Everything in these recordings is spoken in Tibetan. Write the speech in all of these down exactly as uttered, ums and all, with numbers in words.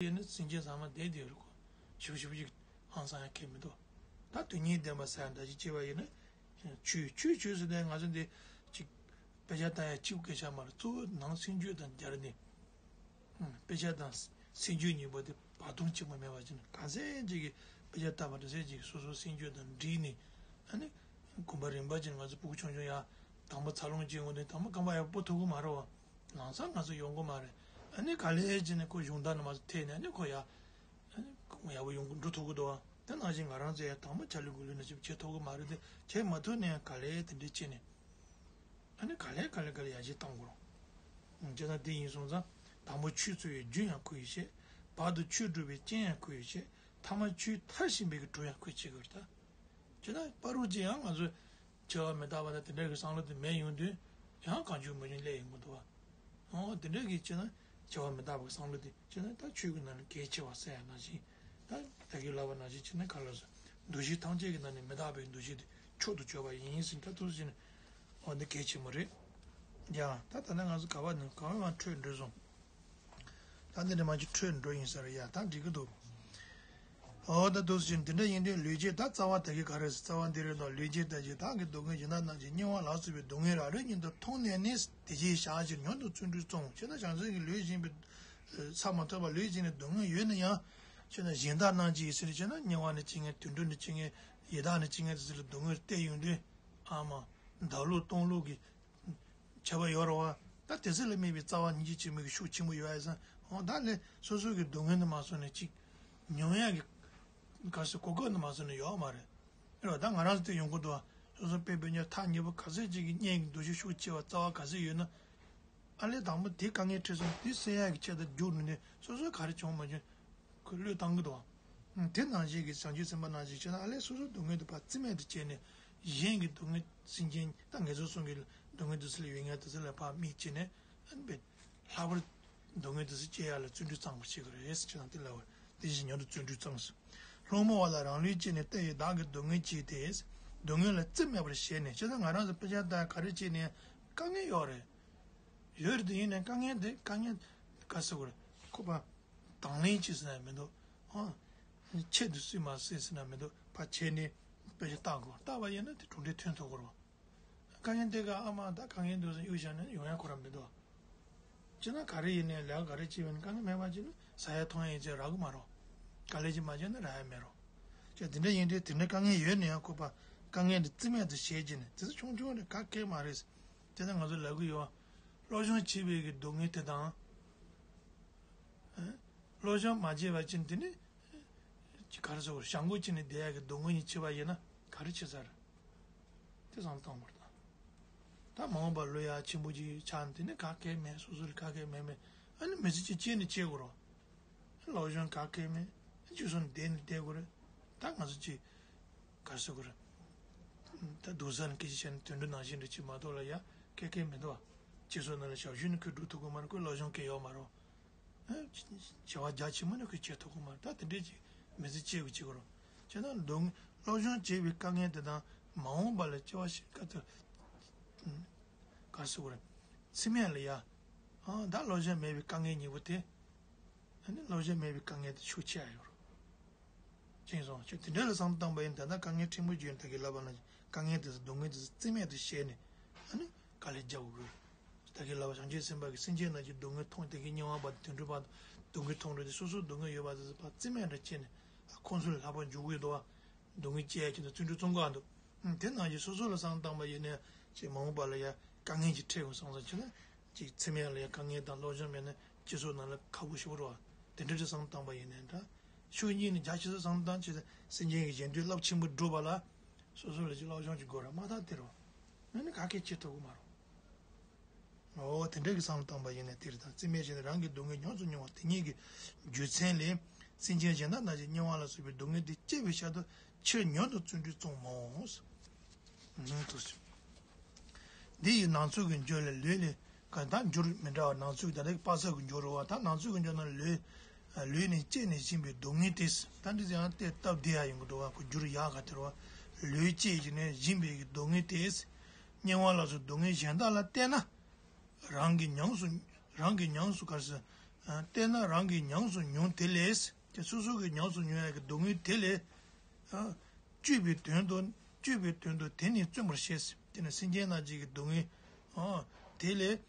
ཡིན་ན་སེམས་ཅན་ཚང་མ་བསྡད་དེ་ཡོད་རེད་ཁོ། ཞིབ་ཞིབ་ཅིག་ཧང་སང་ཡང་ཁེལ་མི་འདུག་ད་དོན་གཉིས་ལྡན་པ་ཟེར་ཡང་འདྲ་ཅིག་བྱས་པ་ཡིན་ན། ཆོས་ཆོས་ཆོས་ཟེར་དེ་ང་ཚོ་འདི་ཅིག་དཔེ་ཆ་ལྟ་ཡ་གཅིག་པུ་སྐད་ཆ་མ་རེད། གཙོ་བོ་ནང་སེམས་རྒྱུད་དང་སྦྱར་ནས། དཔེ་ཆ་དང་སེམས་རྒྱུད་གཉིས་པོ་དེ་བར་སྟོང་གཅིག་པ་མེད་པ་ཅིག་ན་ག་ཚད་ཅིག་གིས་དཔེ་ཆ་ལྟ་བ་འདྲ་ཚད་ཅིག་སོ་སོའི་སེམས་རྒྱུད་དང་འདྲིས་ནས། ཨ་ནི་གོམ་པ་རིམ་པ་ཅིག་ང་ཚོ་སྤུ་གུ་ཆུང་ཆུང་ཡ་དང་པོ་འཚར་ལོངས་བྱེད་འོང་དུས་དང་པོ་རྐང་པ་ཡག་པོ་ཐུག་གི་མ་རེད་བ། ལམ་སང་ང་ཚོ་ཡོང་གི་མ་རེད། ཨ་ནི་ག་ལེ་བྱས་ནས་ཁོ་གཞུང་དག་ནང་མ་ཐེག་ནས་ཨ་ནི་ཁོ་ཡ། ཨ་ནི་ཡག་པོ་ཡོང་གི་འགྲོ་ཐུབ་ཀྱི་འདུག་བ། དེ་ནང་བཞིན་ང་རང་ཚོ་ཡ་དང་པོ་ཆ་ལུགས་གུ་ལུགས་ནང་བཞིན་བྱེད་ཐུབ་ཀྱི་མ་རེད་དེ་བྱེད་མ་ཐུབ་ནས་ཡང་ག་ལེ་དེ་འདྲས་བྱས་ནས། ཨ་ནི་ག་ལེ་ག་ལེ་ག་ལེ་ཡར་རྒྱས་གཏང་དགོས་རུང་། བྱས་ཙང་དེ་ཡིན་སོང་ཙང་དང་པོ་ཆོས་འཚོལ་བའི་རྒྱུ་ཡང་ཁོ་ཡིས་བཤད། བར་དུ་ཆོས་སྒྲུབ་པའི་རྐྱེན་ཡང་ཁོ་ཡིས་བཤད། ཐ་མ་ཆོས་མཐར་ཕྱིན་པའི་གི་གྲུ་ཡང་ཁོས་བྱེད་དགོས་རེད་ད། བྱས་ན་བར་དུ་ཅི་ཡང་ང་ཚོས་བྱ་བ་མི་རྟག་པ་དང་དེ་འདྲ་གི་བསམ་བློ་དེ་མེད་ཡོང་དུས་ཡང་གང་བྱུང་མང་བྱུང་སླེབས་ཡོང་གི་འདུག་བ། འོ་དེ་འདྲ་གི་བྱས་ན་བྱ་བ་མི་རྟག་པའི་བསམ་བློ་དེ་བྱས་ན་ད་ཆོས་ཀྱི་ནང་ནས་གལ་ཆེ་བ་ཟེར་ཡ་ནང་བཞིན། ད་ད་གིན་ལབ་པ་ནང་བཞིན་བྱས་ན་ག་ལ་སོ། འདུ་ཤེས་ཐམས་ཅད་ཀྱི་ནང་ནས་མི་རྟག་པའི་འདུ་ཤེས་དེ་མཆོག་ཏུ་གྱུར་པ་ཡིན་ཟེར་ད་ཐུགས་བཞེས་ནས། འོ་འདི་གལ་ཆེན་པོ་རེད། ཡ་ད་ད་ནི་ང་ཚོ་ག་བ་ནས་ག་བ་མ་འཕྲོས་འགྲོ་སོང་། ད་འདི་འདྲ་མ་ཅིག་འཕྲོས་འགྲོ་ཡིན་ས་རེད་ཡ། ད་འགྲིག་གི་འདུག་འོ་ད་འདུག་ཟེར་འདི་འདྲ་ཡིན་དུས་ལུས་བྱེད་ད་རྩ་བ་ད་གི་ག་རེ་ཟེར། རྩ་བ་འདི་རེད་དོ། ལུས་བྱེད་ད་ཅིག་བདག་གི་སྡུག་བསྔལ་གཞན་དག་རྣམས་ཀྱི་དམྱལ་བ་ལ་སོགས་པའི་སྡུག་བསྔལ་རབ་རིབ་ཉིད་དུ་མཐོང་ནས་ནི་དེ་བཞིན་གཤེགས་ཕྱིར་མྱུར་དུ་བརྩོན་འགྲུས་བརྩོན། བྱས་ན་བྱང་སེམས་ཀྱི་ལུས་བྱེད་པའི་ས་མ་ཐོབ་པ་ལུས་བྱེད་ནས་སྡུག་བསྔལ་ཡོད་ན་ཡང་། བྱས་ན་གཞན་དག་རྣམས་ཀྱི་ཡིད་ཟེར་བྱས་ན་དམྱལ་བ་ནས་སྐྱེ་མཁན་དུད་འགྲོ་ནས་སྐྱེ་མཁན་ཡི་དྭགས་ནས་སྐྱེ་མཁན་དེ་ཚོ་ལ་སྡུག་བསྔལ་བལྟས་ཡོང་དུས་ཨ་མ་བདག་བློ་གཏོང་བློ་གི་ཁྱབ་པ་ཡོད་རེད་བ། ད་དེ་ཚོ་ལ་དམིགས་པའི་རྩ་བ་སྙིང་རྗེ་ཆེན་མོའི་ཤུགས་ཆེན་པོ་ཡོད་ཨེ་ཟེར། འོ་ད་ལས་སོ་སོ་གི་སྡུག་བསྔལ་འདི་མ་སོང་ནས་ཅིག་མྱོང་ཡག་གི་ག་ཟེར་གོ་སྐབས་འདི་མ་སོང་ནས་ཡོད་མ་རེད། རེད་བ། ད་ང་རང་ཚོ་དེ་ཡོང་གི་འདུག་བ། སོ་སོ་དཔེ་དཔེ་ཉོ་ཐག་ཉེ་པོ་ག་ཚོད་ཅིག་གི་གཉེན་གྱི་འདུ་ཤེས་ཤུགས་ཆེ་བ་རྩ་བ་ག་ཚོད་ཡོད་ན། ཨ་ལས་དང་པོ་དེ་དཀའ་ངལ་འཕྲད་སོང་དེ་སེལ་ཡག་གི་ཆེད་དུ་རྒྱུགས་འགྲོ་ནས་སོ་སོ་ག་རེ་བྱུང་མ་བྱུང་ཁོས་བློས་བཏང་གི་འདུག་བ། དེ་ནང་བཞིན་གྱི་བྱང་ཆུབ་སེམས་དཔའ་ནང་བཞིན་བྱས་ན་ཨ་ལས་སོ་སོའི་སྡུག་བསྔལ་དེ་ཕར་རྩིས་མེད་དུ་བྱས་ནས་གཞན་གྱི་སྡུག་བསྔལ་སེམས་ཅན་ད་ངེད་ཚོ་གསུམ་གྱི་སྡུག་བསྔལ་དེ་ཚོ་ལ་ཡོད་མཁན་དེ་ཚོ་ལ་ཕར་དམིགས་བྱས་ནས་ཨ་ནི་ལྷག་པར་སྡུག་བསྔལ་དེ་ཚོ་སྐྱེ་ཡག་ལ་བརྩོན་འགྲུས་གཙང་མ་བྱེད་དགོས་རེད་ཟེར་ཁྱེད་རང་དེ་ལབ་པ་དེ་བཞིན་མྱུར་དུ་བརྩོན་འགྲུས་གཙང་ཟེར། སློང་མོ་བ་ལ་རང་ལུས་བཅད་ནས་ལྟ་བའི་བདག་གི་སྡུག་བསྔལ་གྱིས་ཏེ། སྡུག་བསྔལ་ལ་རྩིས་མེད་པར་བྱས་ནས་བྱས་ཙང་ང་རང་ཚོ་དཔེ་ཆ་ལྟ་ག་རེ་བྱས་ནས་དཀའ་ངལ་ཡོད་རེད། ཡོད་རེད་དེ་ཡིན་ནའི་དཀའ་ངལ་དེ་དཀའ་ངལ་ག་ཟེར་དགོས་རེད་ཁོ་པ། དང་ལེན་བྱེད་ཟེར་ན་མི་འདུག་ཨ། ཆེད་དུ་སུས་མ་བསད་ཟེར་ན་མི་འདུག་ཕར་བྱས་ནས་དཔེ་ཆ་ལྟ་དགོས། ལྟ་བ་ཡིན་ན་དེ་གྲུབ་འབྲས་ཐོན་ཐུབ་ཀྱི་རེད་བ། དཀའ་ངལ་དེ་ག་ཨ་མ་ད་དཀའ་ངལ་འདུག་ཟེར་གཡུག་བཞག་ན་ཡོང་ཡ་ཁོ་རང་མི་འདུག་ཅི་ན་ག་རེ་ཡིན་ནའི་ལས་ཀ་ག་རེ་བྱེད་པ་ཡིན་ན་དཀའ་ངལ་མེད་པ་བྱས་ན་ཟ་ཡ་འཐུང་ཡ་ཡིན་ཚེ་རག་གི་མ་རེད། དཀའ་ལས་ཅིག་མ་བྱས་ན་རག་ཡ་མེད་རེད། ཅེས་དེ་འདྲ་ཡིན་དུས་དེ་འདྲ་དཀའ་ངལ་ཡོད་ན་ཡང་ཁོ་པ་དཀའ་ངལ་འདི་རྩིས་མེད་དུ་བྱས་བྱས་ནས་དེ་ཚོ་ཆུང་ཆུང་རེད་ག་གེ་མ་རེད། དེ་ལྟར་ང་ཚོ་ལབ་གི་ཡོད། སློབ་སྦྱོང་བྱེད་པའི་གི་སྡུག་བསྔལ་དེ་དང་། ཨ། སློབ་སྦྱོང་མ་བྱས་པ་ཅིན་དེ་ནི། ཅི་ག་རེ་ཟེར་བྱང་སྒོ་ཅིག་ནས་བསྡད་ཡག་གི་སྡུག་བསྔལ་གཉིས་ཕྱེ་བ་ཡིན་ན་ག་རེ་ཕྱེ་ས་རེད། དེ་བསམ་བློ་བཏང་བར་དང་། ད་མ་འོངས་པར་ལོ་ཡ་ཆེན་པོ་ཅིག་ཆགས་ནས་དེ་ནི་ག་གེ་མེད་སོ་སོ་ལ་ག་གེ་མེད་མེད་ཨ་ནི་མི་ཚེ་གཅིག་སྐྱེལ་ནས་སྐྱེལ་དགོས་རེད། སློབ་སྦྱོང་ག་གེ་མེད་ཅིག་སོང་ནས་བསྡད་ནས་བསྡད་དགོས་རེད། ད་ང་ཚོ་ཅིག་ག་རེ་ཟེར་དགོས་རེད། ད་སྡུག་ས་ནས་སྐད་ཆ་བཤད་ནས་དུད་འགྲོ་ནང་བཞིན་འདྲ་ཅིག་མ་གཏོགས་ལ་ཡ་གེ་གེ་མི་འདུག་བ། སྤྱི་ཚོགས་ནང་ལ་ཞབས་ཞུ་ནི་ཁོས་སྒྲུབ་ཐུབ་ཀྱི་མ་རེད། ཁོས་སློབ་སྦྱོང་གང་ཡོད་མ་རེད། བྱ་བ་རྒྱ་ཆེན་པོ་ནི་ཁོས་བྱེད་ཐུབ་ཀྱི་མ་རེད། ད་དེ་འདྲས་ཅིག་མི་ཚེ་སྐྱེལ་དགོས་བྱེད་དགོས་རེད། བྱས་ན་སྡུག་བསྔལ་སློབ་སྦྱོང་བྱེད་པའི་དཀའ་ངལ་དེ་དང་མ་འོངས་པ་ལ་སྐྱེ་བ་ཞིག་ག་ཚོད་ག་རེ་ཟེར་དགོས་རེད། ཚིག་མེད་ལ་ཡ། ཨང་ད་སློབ་སྦྱོང་མེད་པའི་དཀའ་ངལ་གཉིས་པོ་དེ། ཨ་ནི་སློབ་སྦྱོང་མེད་པའི་དཀའ་ངལ་དེ་ཤུགས་ཆེ་ཨ་ཡོད་རེད། ཅེས་སོང་ཁྱོད་དེ་འདྲ་ལ་བསམ་བློ་བཏང་པ་ཡིན་ད་ལྟ་དཀའ་ངལ་ཕྲན་བུ་ཅིག་ཡོད་ན་ད་གིན་ལབ་པ་ན་དཀའ་ངལ་དེ་ཚོ་སྡུག་བསྔལ་དེ་ཚོ་རྩིས་མེད་དུ་བྱས་ནས་ཨ་ནི་དཀའ་ལས་རྒྱག་དགོས། ད་གིན་ལབ་པ་བྱང་ཆུབ་སེམས་དཔའ་གིས་སེམས་ཅན་རྣམས་ཀྱི་སྡུག་བསྔལ་མཐོང་དེ་གིན་དམྱལ་བ་པ་དང་དུད་འགྲོ་པ་དང་སྡུག་བསྔལ་མཐོང་འགྲོ་དེ་སོ་སོ་སྡུག་བསྔལ་ཡོད་པ་དེ་ཚོ་ཕར་རྩིས་མེད་འདྲ་བྱས་ནས་ཨ་ཁོང་ཚོ་ལ་ལྷག་པར་འཇུག་གི་འདུག་བ། སྡུག་བསྔལ་སྐྱེལ་ཡ་ཁྱེད་ཚོ་བརྩོན་འགྲུས་བརྩོན་དགོས་འདུག་དེ་ནང་བཞིན་སོ་སོ་ལ་བསམ་བློ་བཏང་པ་ཡིན་ན་ཅེས་མ་འོངས་པ་ལ་ཡ་དཀའ་ངལ་ཅིག་འཕྲད་འོང་བསམ་བསམ་བྱས་ན་ཅིག་ཚེ་སྨད་ལ་ཡ་དཀའ་ངལ་དང་སློབ་སྦྱོང་མེད་ན་སྤྱི་ཚོགས་ནང་ལ་ཁག་པོ་ཞེ་པོ་རེད་བ། དེ་འདྲ་ཅིག་བསམ་བློ་བཏང་པ་ཡིན་ན་འདྲ། ཤུགས་གཉིས་ནས་རྒྱ་ཆེ་ས་བསམ་བློ་བཏང་བྱས་ཏེ་སེམས་ཅན་གྱི་གཞན་དོན་རླབས་ཆེན་པོ་སྒྲུབ་པ་ལ་སོ་སོ་ལ་ཅིག་སློབ་སྦྱོང་ཅིག་དགོས་ར་མ་ཐག་དེ་རེད་བ། ཨ་ནི་ག་གེ་བྱེད་ཐུབ་ཀྱི་མ་རེད། འོ་དེ་འདྲ་གི་བསམ་བློ་བཏང་པ་ཡིན་ན་དེ་རེད་ད། རྩིས་མེད་བྱས་ནས་རང་གི་སྡུག་བསྔལ་ཉམས་སུ་མྱོང་བ་དེ་ཉིད་ཀྱི་རྒྱུ་མཚན་ལས་སེམས་ཅན་གཞན་དག་རྣམས་ཀྱི་དམྱལ་བ་ལ་སོགས་པའི་སྡུག་བསྔལ་དེ་སྐྱེ་བའི་ཕྱིར་དུ་ཕྱིར་མྱུར་དུ་བརྩོན་འགྲུས་བརྩོན་མོ། འདི་ཡི་ནང་ཚུགས་ཀྱི་རྒྱུ་ལས་ལུས་ལས་ག་ད་འགྱུར་མི་འདྲ་བ་ནང་ཚུགས་ད་ལྟ་པ་སངས་ཀྱི་འགྱུར་རོ་བ་ད་ནང་ཚུགས་ཀྱི་འགྱུར་ན་ལུས་ལུས་ནས་སྐྱེས་ནས་བཞིན་པའི་སྡུག་བསྔལ་དེ་ད་འདི་ཡང་དེ་སྟབས་བདེ་ཡ་ཡོང་གི་འདུག་བ། ཁོ་འགྱུར་ཡག་ག་དེ་རོ་བ་ལུས་སྐྱེས་ཀྱི་ནས་བཞིན་པའི་སྡུག་བསྔལ་དེ་དམྱལ་བ་ལ་སོགས་སྡུག་བསྔལ་གཞན་དག་ལ་བལྟས་ན། རང་གི་ཉམས་སུ་རང་གི་ཉམས་སུ་ག་རེ་ཟེར། བལྟས་ན་རང་གིས་ཉམས་སུ་མྱོང་དེ་ལས། དེ་སོ་སོ་གིས་ཉམས་སུ་མྱོང་ཡག་གི་སྡུག་བསྔལ་དེ་ལས། སྤྱོད་པའི་དོན་དུ། སྤྱོད་པའི་དོན་དུ་དེ་ནི་བརྩོན་པར་བྱེད། དེ་ནི་སེམས་ཅན་རྣམས་ཀྱི་སྡུག་བསྔལ། དེ་ལས།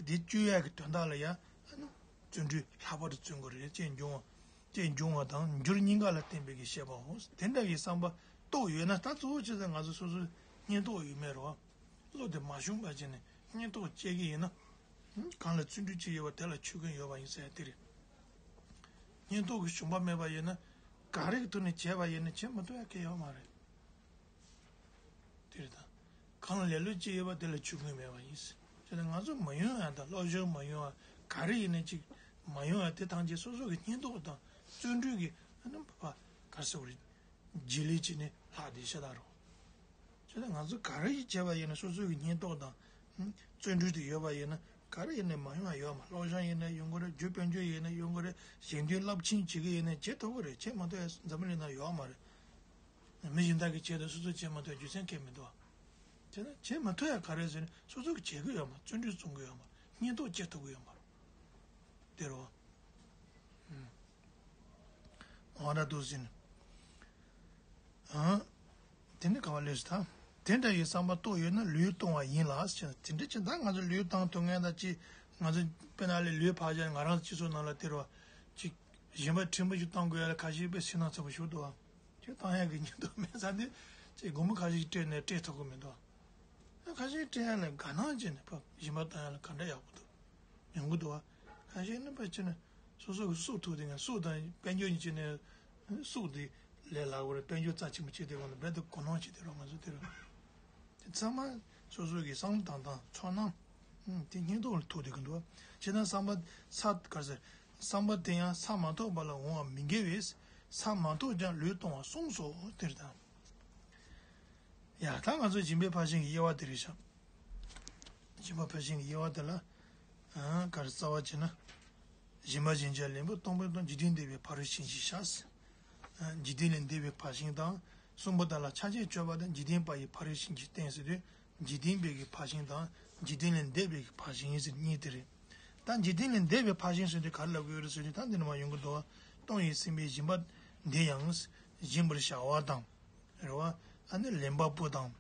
དེ་སྤྱོད་ཡག་གི་དོན་དག་ལ་ཡང་། བརྩོན་འགྲུས་ལྷག་པར་དུ་བརྩོན་དགོས་རེད། ཅེས་འབྱུང་བ། ཅེས་འབྱུང་བ་དང་འགྱུར་གཉིས་ཀ་ལ་བརྟེན་པའི་གི་བཤད་པའོ། དེ་འདྲ་བའི་བསམ་པ་རྟོགས་ཡོད་ན། ད་གཙོ་བོ་བྱས་ཙང་ང་ཚོ་སོ་སོའི་སྙིང་སྟོབས་ཡོད་མེད་རེད་བ། བློ་དེ་མ་ཞུམ་པ་བྱས་ནས་སྙིང་སྟོབས་སྐྱེ་གི་ཡིན་ན། གང་ལ་བརྩོན་འགྲུས་ཅིག་ཡོད་པ་དེ་ལ་ཆོས་ཀུན་ཡོད་པ་ཡིན་ཟེར་ཡ་དེ་རེད། སྙིང་སྟོབས་ཀྱི་ཞུམ་པ་མེད་པ་ཡིན་ན། ག་རེ་གི་ཐོག་ནས་བྱས་པ་ཡིན་ན་བྱེད་མ་ཐུབ་ཡ་གང་ཡང་ཡོད་མ་རེད། དེ་རེད་ད། གང་ལ་ལེ་ལོ་ཅིག་ཡོད་པ་དེ་ལ་ཆོས་ཀུན་མེད་པ་ཡིན། བྱས་ན་ང་ཚོ་མ་ཡོང་ཡ་དང་སློབ་སྦྱོང་མ་ཡོང་ཡ་ག་རེ་ཡིན་ན་ཅིག་མ་ཡོང་ཡ་དེ་ཐམས་ཅད་སོ་སོ་གི་སྙིང་སྟོབས་དང་བརྩོན་འགྲུས་ཀྱི་ཨ་ནི་བ་ག་རེ་ཟེར་བ་རེད། རྗེས་ལུས་བྱས་ནས་ལྷག་བསྡད་ཤ་སྟག་རེད། བྱས་ན་ང་ཚོ་ག་རེ་ཞིག་བྱས་པ་ཡིན་ན་སོ་སོ་གི་སྙིང་སྟོབས་དང་། བརྩོན་འགྲུས་དེ་ཡོད་པ་ཡིན་ན་ག་རེ་ཡིན་ན་མ་ཡོང་བ་ཡོད་མ། སློབ་སྦྱོང་ཡིན་ན་ཡོང་གི་རེད། རྒྱུ་དཔལ་འབྱོར་ཡིན་ན་ཡོང་གི་རེད། གཞན་དོན་རླབས་ཆེན་བྱེད་ཀྱི་ཡིན་ན་བྱེད་ཐུབ་ཀྱི་རེད། བྱེད་མ་ཐུབ་ཡ་འཛམ་བུ་གླིང་ན་ཡོད་མ་རེད། མི་གཞན་དག་གིས་བྱས་ཏེ་སོ་སོས་བྱེད་མ་ཐུབ་རྒྱུ་མཚན་གང་ཡང་མི་འདུག་བ། བྱས་ན་བྱེད་མ་ཐུབ་ཡ་ག་རེ་ཟེར་ན་སོ་སོ་གིས་བྱེད་ཀྱི་ཡོད་མ། བརྩོན་འགྲུས་བརྩོན་གྱི་ཡོད་མ། སྙིང་སྟོབས་སྐྱེ་ཐུབ་ཀྱི་ཡོད་མ་རེད། དེ་རེད་བ། འོ་ན་འདུག་ཟིན། ཨང་། དེ་ནི་ག་བ་ལས་སུ་ཐ། དེ་འདྲ་ཡི་བསམ་པ་རྟོགས་ཡོད་ན་ལུས་གཏོང་བ་ཡིན་ལ་ཟེར། དེ་འདྲ་ཅི་ད་ང་ཚོ་ལུས་བཏང་ཐུབ་མཁན་དང་ཅི། ང་ཚོ་དཔེར་ན་ལས་ལུས་ཕར་བཞག་ང་རང་ཚོ་སྤྱི་ཚོགས་ནང་ལ་དེ་རེད་བ། ཅིག་གཞན་པ་ཕྲན་བུ་ཞིག་བཏང་དགོས་ཡ་ལ་ཁ་ཤས་དཔེ་སེམས་ནང་ཚ་པོ་ཞིག་འདུག་བ། ཁྱོད་བཏང་ཡག་གི་སྙིང་སྟོབས་མེད་ས་འདི། ཅིག་སྒོར་མོ་ཁ་ཤས་ཤིག་སྤྲད་ནས་སྤྲད་ཐུབ་ཀྱི་མི་འདུག་བ། ཁ་ཤས་སྤྲད་ཡ་ལ་དགའ་སྣང་བྱས་ནས་ཕ་གཞན་པ་བཏང་ཡ་ལ་ག་འདྲ་ཡག་པོ་འདུག་ཡོང་གི་འདུག་བ། ཁ་ཤས་ནི་ཕལ་ཆེར་ནི་སོ་སོ་གི་སྲོག་ཐུག་དེ་ངས་སྲོག་དང་དཔལ་འབྱོར་གཉིས་ཆེ་ནས་སྲོག་དེ་ལས་སླ་པོ་རེད། དཔལ་འབྱོར་རྩ་ཆེན་པོ་བྱེད་དེ་གོང་ལ་རྦད་དེ་གོ་གནོང་བྱེད་དེ་རོགས་ང་ཚོ་དེ་རོགས། དེ་ཚང་མ་སོ་སོ་གི་བསམ་བློ་བཏང་སྟངས་ཚོར་སྣང་དེ་སྙིང་སྟོབས་ལ་ཐུག་བསྡད་ཀྱི་འདུག་བྱས་ན་བསམ་པ་ས་ག་རེ་ཟེར། བསམ་པ་དེ་ཡང་ས་མ་ཐོབ་པ་ལ་འོང་བ་མི་འགལ་བས་ས་མ་ཐོབ་ཀྱང་ལུས་གཏོང་བ་གསུངས་སོ། དེ་རེད་ད། ཡ་ད་ང་ཚོ་སྦྱིན་པའི་ཕར་ཕྱིན་གྱི་དབྱེ་བ་དེ་རེད་ཤག་སྦྱིན་པ་ཕར་ཕྱིན་གྱི་དབྱེ་བ་དེ་ལ། ཨ་ག་རེ་རྩ་བ་བྱས་ན། སྦྱིན་པ་སྦྱིན་བྱ་ལེན་པོ་གཏོང་ཕོད་གཏོང་། འཇིག་རྟེན་འདས་པའི་ཕ་རོལ་ཕྱིན་ཞེས་བྱ། ཨ་འཇིག་རྟེན་ལས་འདས་པའི་ཕར་ཕྱིན་དང་། གསུམ་པོ་དག་ལ་ཕྱག་རྒྱ་གཅོད་པ་དང་འཇིག་རྟེན་པ་ཡི་ཕ་རོལ་ཕྱིན་གྱི་རྟེན་ཟེར་དུས། འཇིག་རྟེན་པའི་གི་ཕར་ཕྱིན་དང་འཇིག་རྟེན་ལས་འདས་པའི་གི་ཕར་ཕྱིན་ཟེར་གཉིས་དེ་རེད། ད་འཇིག་རྟེན་ལས་འདས་པའི་ཕར་ཕྱིན་ཟེར་དུས་ག་རེ་ལབ་དགོས་རེད་ཟེར་དུས་ད་འདི་ནས་མར་ཡོང་གི་འདུག་བ། གཏོང་བའི་སེམས་པས་སྦྱིན་པ་འདི་ཡང་སྦྱིན་པར་བྱ་བ་དང་། རེད་བ། ཨ་ནི་ལེན་པ་པོ་དང་།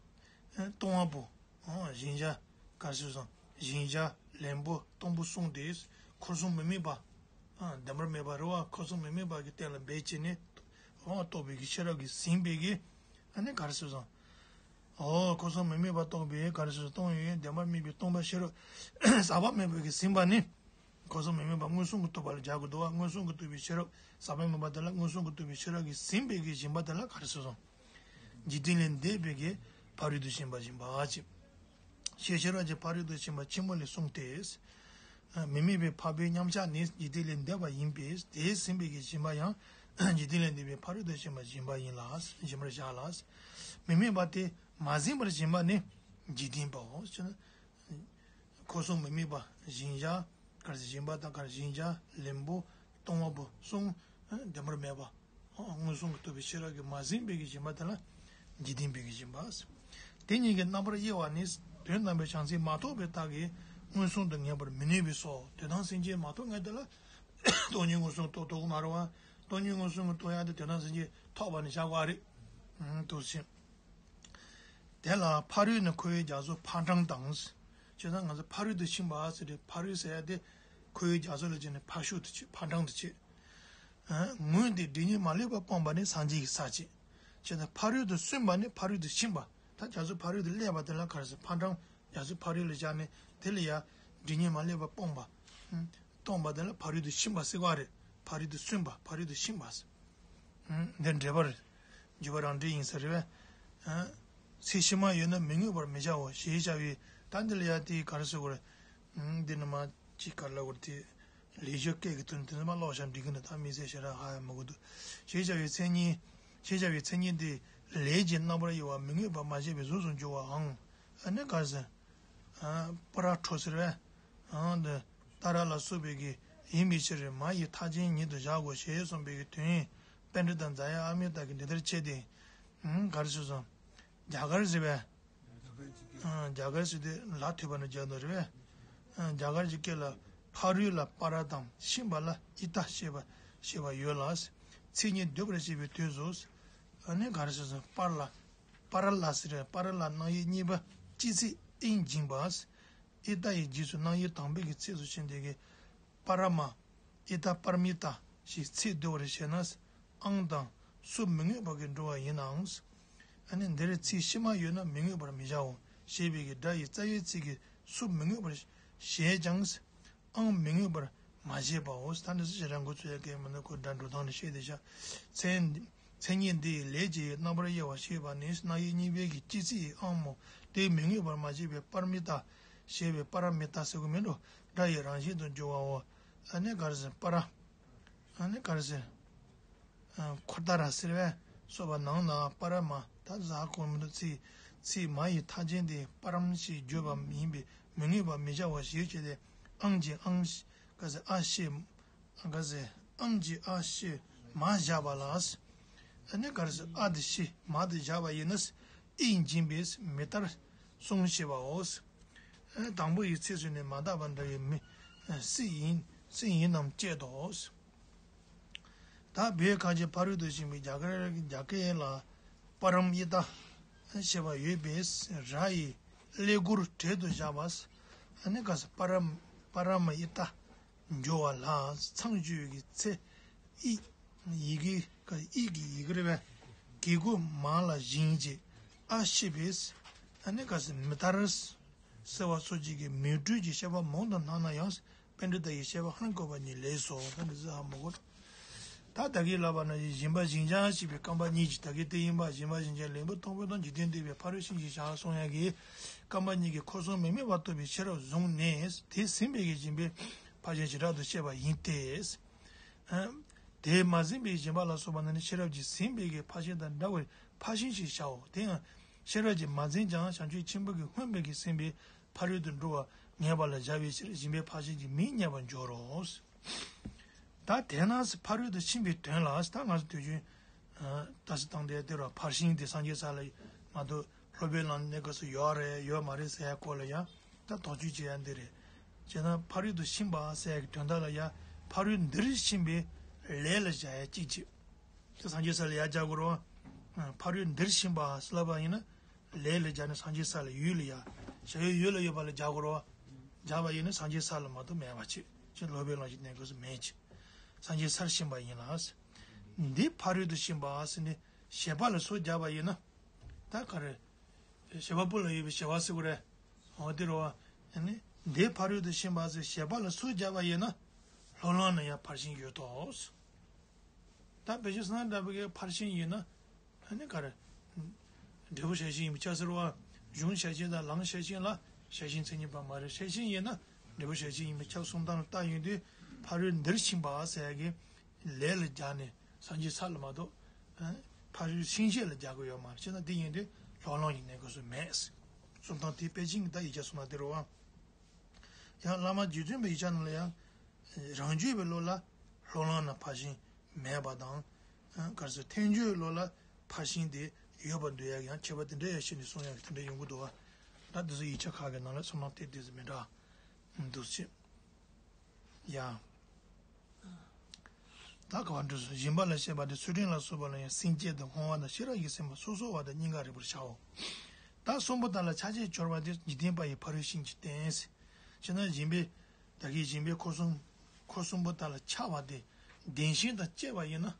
ཨ་གཏོང་བ་པོ། ཨ་སྦྱིན་བྱ། ག་རེ་ཟེར་སོང་། སྦྱིན་བྱ་ལེན་པོ་གཏོང་པོ་གསུམ་དེ། འཁོར་གསུམ་མི་དམིགས་པ། ཨ་བདེན་པར་མེད་པ་རེད་བ། འཁོར་གསུམ་མི་དམིགས་པ་གི་སྟེང་ལ་འབད་བྱས་ནས། ཨ་རྟོགས་པའི་གི་ཤེས་རབ་ཀྱིས་ཟིན་པའི་གི། ཨ་ནི་ག་རེ་ཟེར་སོང་། ཨོ་འཁོར་གསུམ་མི་དམིགས་པ་རྟོགས་པའི་ག་རེ་ཟེར་སོང་། གཏོང་ཡུལ་བདེན་པར་དམིགས་པའི་སྟོང་པ་ཤེས་རབ་ཟག་པ་མེད་པའི་གི་ཟིན་པ་ནི། འཁོར་གསུམ་མི་དམིགས་པ་མངོན་སུམ་གྱིས་རྟོགས་པ་ལ་སྦྱར་དགོས་འདུག་བ། མངོན་སུམ་གྱིས་རྟོགས་པའི་ཤེས་རབ་ཟག་པ་མེད་པ་དེ་ལ་མངོན་སུམ་གྱིས་རྟོགས་པའི་ཤེས་རབ་ཀྱིས་ཟིན་པའི་གི་སྦྱིན་པ་དེ་ལ་ག་རེ་ཟེར་སོང་། འཇིག་རྟེན་ལས་འདས་པའི་གི་ཕ་རོལ་ཏུ་ཕྱིན་པ་སྦྱིན་པ་ཅེས། ཤེས་ཤེས་རབ་ཀྱི་ཕ་རོལ་ཏུ་ཕྱིན་པ་ཆེན་པོ་ལས་གསུངས་ཏེ། མི་དམིགས་པའི་འཕགས་པའི་མཉམ་གཞག་ནི་འཇིག་རྟེན་ལས་འདས་པ་ཡིན་པས་དེས་ཟིན་པའི་གི་སྦྱིན་པ་ཡང་འཇིག་རྟེན་ལས་འདས་པའི་ཕ་རོལ་ཏུ་ཕྱིན་པ་སྦྱིན་པ་ཡིན་ལ། སྦྱིན་པར་བྱ་ལ། མི་དམིགས་པ་དེ་མ་ཟིན་པར་སྦྱིན་པ་ནི་འཇིག་རྟེན་པའོ། ཅེ་ན། འཁོར་གསུམ་མི་དམིགས་པ་སྦྱིན་བྱ། ག་རེ་ཟེར་སྦྱིན་པ་དང་ག་རེ་སྦྱིན་བྱ་ལེན་པོ་གཏོང་བ་པོ་གསུམ་བདེན་པར་མེད་པ། མངོན་སུམ་གྱིས་རྟོགས་པའི་ཤེས་རབ་ཀྱིས་མ་ཟིན་པའི་གི་སྦྱིན་པ་དེ་ལ་འཇིག་རྟེན་པའི་གི་སྦྱིན་པ། དེ་གཉིས་ཀྱི་རྣམ་པར་དབྱེ་བ་ནི། དོན་དམ་པའི་བྱང་སེམས་མ་རྟོགས་པའི་རྟགས་ཀྱིས་མངོན་སུམ་དུ་ངེས་པར་མི་ནུས་པས་སོ། དོན་དམ་སེམས་ཅན་མ་རྟོགས་མཁན་དེ་ལ་སྟོང་ཉིད་མངོན་སུམ་རྟོགས་ཐུབ་ཀྱི་མ་རེད་བ། སྟོང་ཉིད་མངོན་སུམ་གྱིས་རྟོགས་ཡ་དེ་དོན་དམ་སེམས་ཅན་ཐོབ་པ་ནི་བྱ་དགོས་རེད། དུ་ཕྱིན། དེ་ལ་ཕ་རོལ་ནི་འཁོར་བའི་རྒྱ་མཚོ་ཕ་འགྲང་དང་། བྱས་ཙང་ང་ཚོ་ཕ་རོལ་ཏུ་ཕྱིན་པ་ཟེར་ཏེ་ཕ་རོལ་ཟེར་ཡ་དེ་འཁོར་བའི་རྒྱ་མཚོ་ལ་བྱས་ནས་ཕར་ཕྱོགས་སུ་ཕྱིན། ཕ་འགྲང་དུ་ཕྱིན། ངོས་འདི་སྒྲིབ་གཉིས་མ་ལུས་པ་སྤངས་པ་ནི་སངས་རྒྱས་ཀྱི་ས་བྱས། བྱས་ཙང་ཕ་རོལ་ཏུ་སོན་པ་ནི་ཕ་རོལ་ཏུ་ཕྱིན་པ། ད་རྒྱ་མཚོ་ཕ་རོལ་ཏུ་སླེབས་པ་དེ་ལ་ག་རེ་ཟེར། ཕ་འགྲང་རྒྱ་མཚོ་ཕ་རོལ་ལ་བཞག་ནས་དེ་ལ་ཡ་སྒྲིབ་གཉིས་མ་ལུས་པ་སྤངས་པ། སྟོང་པ་དེ་ལ་ཕ་རོལ་ཏུ་ཕྱིན་པ་ཟེར་བ་རེད། ཕ་རོལ་ཏུ་སོན་པ་ཕ་རོལ་ཏུ་ཕྱིན་པ་ཟེར། འདི་འགྲེལ་པ་རེད། བརྗོད་པ་རང་འགྲེལ་ཡིན་ས་རེད་པས། ཚེ་ཕྱི་མ་ཡོད་ན་མི་མངོན་པར་མི་བྱའོ་ཞེས་བྱ་བའི་ད་འདི་ལ་ཡ་དེ་ག་རེ་ཟེར་དགོས་རེད། འདི་ནི་མ་ཅིག་ག་རེ་ལབ་དགོས་རེད་དེ། ལེགས་སྦྱར་སྐད་ཀྱི་དོན་དེ་ཚོ་མ་ཀློག་བྱ་འགྲིག་གི་འདུག་ད་དམིགས་བསལ་ཞེ་དྲག་ཧ་ཡང་མི་གོ་འདུག་ཞེས་བྱ་བའི་མཚན་ཉིད། ཞེས་བྱ་བའི་མཚན་ཉིད་འདི་ལས་ཀྱི་རྣམ་པར་དབྱེ་བ་མི་མངོན་པར་མ་བྱས་པའི་གཟུགས་སུ་འགྱུར་བའང་། ཨ་ནི་ག་རེ་ཟེར། པུ་ར་ཁྲོ་ཟེར་བས། འདི་ཏཱ་ར་ལ་སོགས་པའི་གི་ཡིན་པའི་ཕྱིར་མ་ཡི་མཐའ་ཅན་ཉིད་དུ་བཞག་གོ་ཞེས་གསུངས་པའི་གི་དོན། པཎྜི་ཏ་ཛ་ཡ་ཨ་མི་ཏ་གིས་འདི་ལྟར་འཆད་དེ། ག་རེ་ཟེར་སོང་། རྒྱ་གར་ཟེར་བས། རྒྱ་གར་ཟེར་དེ་ལ་ཐོས་པ་ནི་རྒྱ་ནོ་རེད་པས། རྒྱ་གར་གྱི་སྐད་ལ་ ཕ་རོལ་ལ་པ་ར་དང་ཕྱིན་པ་ལ་ཨི་ཏ་ཞེས་པ་ཞེས་པ་ཡོད་ལ། མཚན་ཉིད་འདོད་པར་བྱེད་པའི་དུས་སུ། ཨ་ནི་ག་རེ་ཟེར་སོང་པར་ལ། པ་ར་ལ་ཟེར་བས་པ་ར་ལ་རྣམ་དབྱེ་གཉིས་པ་སྤྱི་ཚིག་ཨིན་སྦྱིན་པ། ཨི་ཏ་ཡི་རྗེས་སུ་རྣམ་དབྱེ་དང་པོའི་གི་ཚིགས་སུ་བྱིན་ཏེ་གི་པ་ར་མ། ཨི་ཏ་པར་མི་ཏ་ཞེས་ཚིག་བསྡུ་བར་བྱས་ན། ཨང་དང་སུ་མི་མངོན་པ་གི་འགྲོ་བ་ཡིན་ནའང་། ཨ་ནི་འདིར་ཚིག་ཕྱི་མ་ཡོད་ན་མི་མངོན་པར་མི་བྱའོ་ཞེས་པའི་གི་སྒྲ་ཡི་རྩ་བའི་ཚིག་གི་སུ་མི་མངོན་པར་བྱས་ཀྱང་། ཨང་མི་མངོན་པར་མ་བྱས་པའོ། ད་འདི་སུ་ཞེ་རང་འགོ་ཚུགས་ཡ་གི་མི་འདུག་ཁོ་སྒྲ་འགྲོ་སྟངས་ནི་ཤེས་བདེ་ཤག་མཚན་མཚན་ཉིད་འདི་ཡི་ལས་ཀྱི་རྣམ་པར་དབྱེ་བ་ཞེས་པ་ནི་རྣམ་དབྱེ་གཉིས་པའི་གི་སྤྱི་ཚིག་ཨང་མོ་དེ་མི་མངོན་པར་མ་བྱས་པའི་པར་མི་ཏ་ཞེས་པའི་པ་ར་མི་ཏ་ཟེར་གི་མིན་འགྲོ། སྒྲ་ཡི་རང་བཞིན་དུ་འགྱུར་བའོ། ཨ་ནི་ག་རེ་ཟེར་པ་ར། ཨ་ནི་ག་རེ་ཟེར། ཨ་འཁོར་ད་ར་ཟེར་བས་སོགས་པ་ནང་ན་པ་ར་མ་ད་ཟ་གོ་མི་འདུག་ཚིག་ཚིག་མ་ཡི་མཐའ་ཅན་དེ་པ་རམ་ཞེས་བརྗོད་པ་ཡིན་པས་མི་མངོན་པར་མི་བྱ་བ་ཞེས་བྱས་ཏེ་ཨང་གི་ཨང་ག་ཟེར་ཨ་ཤེ་ག་ཟེར་ཨང་གི་ཨ་ཤེ་མ་བཞག་པ་ལ། ཨ་ནི་ག་རེ་ཟེར་ཨ་དེ་ཤེ་མ་དེ་བཞག་པ་ཡིན་ན་ཨི་ཡིན་སྦྱིན་པས་མི་ལྟར་གསུངས་ཞེས་པའོ། དང་པོ་ཡི་ཚིགས་སུ་ནི་མ་དག་པ་འདྲ་བའི་མི་སྲིད་ཡིན་སྲིད་ཡིན་ནམ་དཔྱད་དོ། ད་བོད་ཁ་ཆེ་ཕ་རོལ་ཏུ་ཕྱིན་པའི་རྒྱ་གར་རྒྱ་སྐད་ལ་པ་རམ་ཨི་ཏ་ཞེས་པ་ཡོད་པས་ར་ཡི་ཀླད་ཀོར་བྲེལ་དུ་བཞག་པ། ཨ་ནི་ག་ས་པ་རམ་པ་རམ་ཨི་ཏ་འགྱུར་བ་ལ་མཚམས་གཅོད་ཀྱི་ཚེ་ཨི་ཡི་གེ་ཀ་ཨི་གི་ཡི་གེ་རེ་བས་གི་གུ་མ་ལ་བཞིན་གྱི་ཨ་ཤི་བས། ཨ་ནི་ག་ས་མི་ལྟར་ཟེར་བ་སོགས་ཀྱི་གི་མི་སྤྲོས་ཀྱི་བཤད་པ་མང་དུ་སྣང་ན་ཡང་། པཎྜི་ཏ་ཡི་བཤད་པ་ཧ་ལམ་བཀོད་པ་ཉིད་ལེགས་སོ། ད་འདི་ཚོ་ཧ་མ་གོ། ད་ད་གིན་ལབ་པ་ནང་བཞིན་སྦྱིན་པ་སྦྱིན་བྱ་ཞེས་པའི་རྐང་པ་གཉིས་ཀྱི་ད་གིན་དེ་ཡིན་པ་སྦྱིན་པ་སྦྱིན་བྱ་ལེན་པོ་མཐོང་བའི་དང་འཇིག་རྟེན་འདས་པའི་ཕ་རོལ་ཕྱིན་གྱི་ཞར་གསུང་ཡག་གི་རྐང་པ་གཉིས་ཀྱི་འཁོར་གསུམ་མི་དམིགས་པ་རྟོགས་པའི་ཤེས་རབ་བཟུང་ནས་དེ་ཟིན་པའི་གི་སྦྱིན་པའི་ཕར་ཕྱིན་བྱེ་བྲག་ཏུ་བཤད་པ་ཡིན་ཏེ། དེས་མ་ཟིན་པའི་སྦྱིན་པ་ལ་སོགས་པ་ནི་ཤེས་རབ་ཀྱིས་ཟིན་པའི་གི་ཕར་ཕྱིན་དང་འདྲ་བའི་ཕར་ཕྱིན་ཞེས་བྱའོ། དེ་ཡང་ཤེས་རབ་ཀྱིས་མ་ཟིན་ཀྱང་བྱང་ཆུབ་ཆེན་པོ་གིས་སྔོན་པོའི་གི་ཟིན་པའི་ཕ་རོལ་ཏུ་འགྲོ་བ་ངེས་པ་ལ་བཞག་པའི་ཕྱིར་སྦྱིན་པའི་ཕར་ཕྱིན་གྱི་མིང་རྙེད་པར་འགྱུར་རོ། ད་དེས་ན་ཕ་རོལ་ཏུ་ཕྱིན་པའི་དོན་ལ་ད་ང་ཚོ་དུས་རྒྱུན་ད་སི་བཏང་དེ་དེ་རུ་ཕར་ཕྱིན་དེ་སངས་རྒྱས་ས་ལ་མ་གཏོགས་སློབ་དཔོན་ལ་གནས་སྐབས་སུ་ཡོད་རེད་ཡོད་མ་རེད་ཟེར་ཡ་སྐོར་ལ་ཡང་ད་དོགས་གཅོད་བྱེད་ཡ་འདི་རེད། བྱས་ན་ཕ་རོལ་ཏུ་ཕྱིན་པ་ཟེར་ཡ་གི་དོན་དག་ལ་ཡ་ཕ་རོལ་འདིར་ཕྱིན་པའི་ལས་ལ་བཞག་ཡ་གཅིག་བྱེད། དེ་སངས་རྒྱས་ས་ལ་ཡར་སྦྱར་དགོས་རེད་བ། ཕ་རོལ་འདིར་ཕྱིན་པ་ཟེར་ལབ་པ་ཡིན་ན། ལས་ལ་སྦྱར་ནས་སངས་རྒྱས་ས་ལ་ཡུལ་ལ་ཡ། བྱ་ཡུལ་ཡུལ་ལ་ཡོད་པ་ལ་སྦྱར་དགོས་རེད་བ། སྦྱར་བ་ཡིན་ན་སངས་རྒྱས་ས་ལ་མ་གཏོགས་མེད་པ་ཅིག་ཅིག་སློབ་དཔོན་ལ་ཞིག་གནས་དགོས་སུ་མེད་ཅིག་སངས་རྒྱས་སར་ཕྱིན་པ་ཡིན་ལ། འདི་ཕ་རོལ་ཏུ་ཕྱིན་པ་ཟེར་ནས་བྱེད་པ་ལ་སོགས་སྦྱར་བ་ཡིན་ན། ད་ག་རེ། བྱེད་པ་པོ་ལ་ཡོད་པའི་བྱེད་པ་ཟེར་དགོས་རེད། འོ་དེ་རེད་བ། ཡང་ནི། འདི་ཕ་རོལ་ཏུ་ཕྱིན་པ་ཟེར་བྱེད་པ་ལ་སོགས་སྦྱར་བ་ཡིན་ན། སློབ་ལམ་ན་ཡང་ཕར་ཕྱིན་ཡོད་དོ། ད་བེད་སྤྱོད་སུ་ན་འདྲ་བའི་ཕར་ཕྱིན་ཡིན་ན། ཨ་ནི་ག་རེ། འབྲས་བུ་ཞལ་ཕྱིན་ཡིན་པས་ཁྱབ་ཟེར་བ། གཞུང་ཞལ་ཕྱིན་དང་ལམ་ཞལ་ཕྱིན་ལ་ཞལ་ཕྱིན་མཚན་ཉིད་པ་མ་རེད། ཞལ་ཕྱིན་ཡིན་ན་འབྲས་བུ་ཞལ་ཕྱིན་ཡིན་པས་ཁྱབ་གསུམ་དང་ལ་བལྟ་ཡོང་དུས་ཕ་རོལ་འདིར་ཕྱིན་པ་ཟེར་ཡ་གི་ལས་ལ་སྦྱར་ནས་སངས་རྒྱས་ས་ལ་མ་གཏོགས། ཕ་རོལ་ཕྱིན་ཆད་ལ་སྦྱར་གི་ཡོད་མ་རེད། བྱས་ན་འདི་ཡིན་དུས་སློབ་ལམ་ཡིན་གནས་དགོས་སུ་མེད། གསུམ་དང་དེ་པེ་ཅིང་གི་ད་ཡིག་ཆ་གསུམ་ལ་དེ་རུ་བ། ཡང་བླ་མ་རྗེ་བཙུན་པའི་ཡིག་ཆ་ནང་ལ་ཡང་། རང་རྒྱུད་པའི་བློ་ལ་སློབ་ལམ་ན་ཕར་ཕྱིན་མེད་པ་དང་། ག་རེ་ཟེར་ཐལ་འགྱུར་བློ་ལ་ཕར་ཕྱིན་དེ་ཡོད་པར་འདོད་ཡ་ཡང་ཁྱད་པར་དེ་འདྲ་ཡང་ཤེས་ནས་གསུང་ཡ་གི་དེ་འདྲ་ཡོང་གི་འདུག་བ། ད་འདི་ཚོ་ཡིག་ཆ་ཁག་གི་ནང་ལ་སོང་ན་དེ་དེ་ཚོ་མི་འདྲ་འདུག་ཅེས། ཡང་། ད་ག་བ་འགྲོ་སོང་སྦྱིན་པ་ལ་བཤད་པ་དེ་ཚུལ་ཁྲིམས་ལ་སོགས་པ་ལ་ཡང་སེམས་བསྐྱེད་དང་བསྔོ་བ་དང་ཤེས་རབ་ཀྱིས་ཟིན་པ་སོ་སོ་བ་དང་གཉིས་ཀ་རིག་པར་བྱའོ། ད་གསུམ་པོ་དག་ལ་ཆ་བྱད་འཆོར་བ་དེ་འཇིག་རྟེན་པ་ཡི་ཕ་རོལ་ཕྱིན་གྱི་རྟེན། བྱས་ན་སྦྱིན་པའི་ད་གིན་སྦྱིན་པའི་འཁོར་གསུམ་འཁོར་གསུམ་པོ་དག་ལ་ཆགས་པ་དེ་བདེན་ཞེན་དང་བཅས་པ་ཡིན་ན།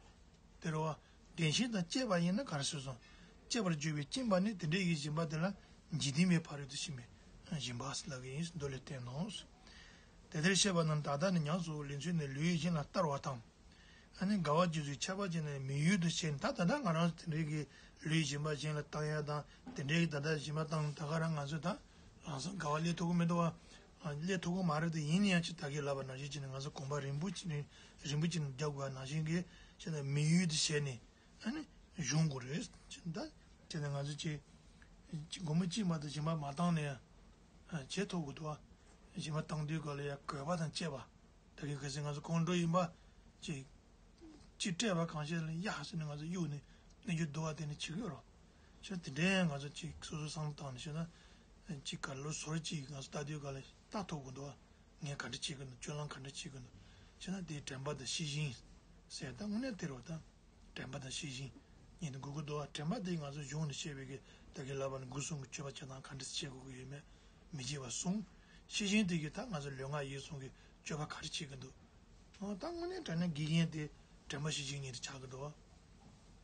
དེ་རུ་བ། བདེན་ཞེན་དང་བཅས་པ་ཡིན་ན་ག་རེ་ཟེར་སོང་། བཅས་པར་གྱུར་པའི་སྦྱིན་པ་ནི་དེ་འདྲའི་གི་སྦྱིན་པ་དེ་ལ་འཇིག་རྟེན་པའི་ཕ་རོལ་ཏུ་ཕྱིན་པའི་སྦྱིན་པ་ལབ་ཀྱི་ཡིན་མདོ་ལས་བསྟན་ནོ། དེ་ལྟར་བཤད་པ་རྣམས་ད་ལྟ་ནི་ཉམས་སུ་ལེན་ཚུལ་ནི་ལུས་ཡིད་བཞིན་ལ་ལྟ་བ་དང་། ཨ་ནི་དགའ་བ་བརྗོད་ཚུལ་ཁྱབ་པ་ཅན་ནི་མི་ཡུལ་དུ་བྱས་ནས་ད་ད་ལྟ་ང་རང་ཚོ་དེ་འདྲའི་གི་ལུས་སྦྱིན་པ་གཞན་ལ་བཏང་ཡ་དང་དེ་འདྲའི་གི་ད་ལྟ་སྦྱིན་པ་བཏང་ད་ག་རང་ང་ཚོས་ད་ལམ་སང་དགའ་བ་སླེབས་ཐུབ་ཀྱི་མི་འདུག་བ། སླེབས་ཐུབ་ཀྱི་མ་རེད་དེ་ཡིན་ན་ཡང་ཅི་ད་གིན་ལབ་པ་ནང་བཞིན་བྱས་ནས་ང་ཚོ་གོམ་པ་རིང་པོ་ཅིག་ནས་རིང་པོ་ཅིག་ནས་རྒྱག་དགོས་པ་ནང་བཞིན་གི་བྱས་ནས་མི་ཡུལ་དུ་བྱས་ནས་ཨ་ནི་གཞུང་དགོས་རེད་ཅི་ད་བྱས་ནས་ང་ཚོ་ཅི་ཅི་སྒོར་མོ་གཅིག་མ་གཏོགས་སྦྱིན་པ་མ་བཏང་ནས་ཡང་བྱེད་ཐུབ་དགོས་འདུག་བ། སྦྱིན་པ་བཏང་དུས་སྐབས་ལ་ཡང་དགོས་པ་དང་བཅས་པ། ད་གིན་གལ་སྲིད་ང་ཚོ་ཁོང་ཁྲོ་ཡིན་པ་ཅིག་ཅིག་སྤྲད་པ་གང་ཤེས་ལ་ཡ་ཟེར་ནས་ང་ཚོ་གཡུག་ནས་གནོན་རྒྱུ་འདུག་བ་དེ་ནི་བྱེད་ཀྱི་ཡོད་རོ། ཤ་དེ་འདྲའི་ང་ཚོ་ཅིག་སོ་སོ་བསམ་བློ་བཏང་ནས་ཤོད་ན། ཅིག་ག་ལོ་ཟོར་ཅིག་ང་ཚོ་ལྟ་དུས་ག་ལ་ལྟ་ཐུབ་ཀྱི་འདུག་བ། ངས་ག་འདྲ་བྱེད་ཀྱི་འདུག་སྤྱོད་ལམ་ག་འདྲ་བྱེད་ཀྱི་འདུག་བྱས་ན་དེའི་དྲན་པ་དང་ཤེས་བཞིན་ཟེར། ད་དངོས་གནས་དེ་རེད་བ། ད་དྲན་པ་དང་ཤེས་བཞིན་གཉིས་དེ་དགོས་ཀྱི་འདུག་བ། དྲན་པ་དེ་ང་ཚོ་གཞུང་ནས་བཤད་པའི་གི་ད་གིན་ལབ་པ་ནི་སྒོ་གསུམ་གྱི་སྤྱོད་པ་བྱེད་སྟངས་ག་འདྲ་བྱེད་དགོས་ཀྱི་ཡོད་མེད་མི་བརྗེད་པ་གསུམ། ཤེས་བཞིན་དེ་གིས་ད་ང་ཚོ་ལུས་ངག་ཡིད་གསུམ་གྱི་སྤྱོད་པ་ག་རེ་བྱེད་ཀྱི་འདུག་ཨོ། ད་དངོས་གནས་དྲང་གནས་དགེ་རྒན་དེ་དྲན་པ་ཤེས་བཞིན་གཉིས་དེ་ཆགས་ཀྱི་འདུག་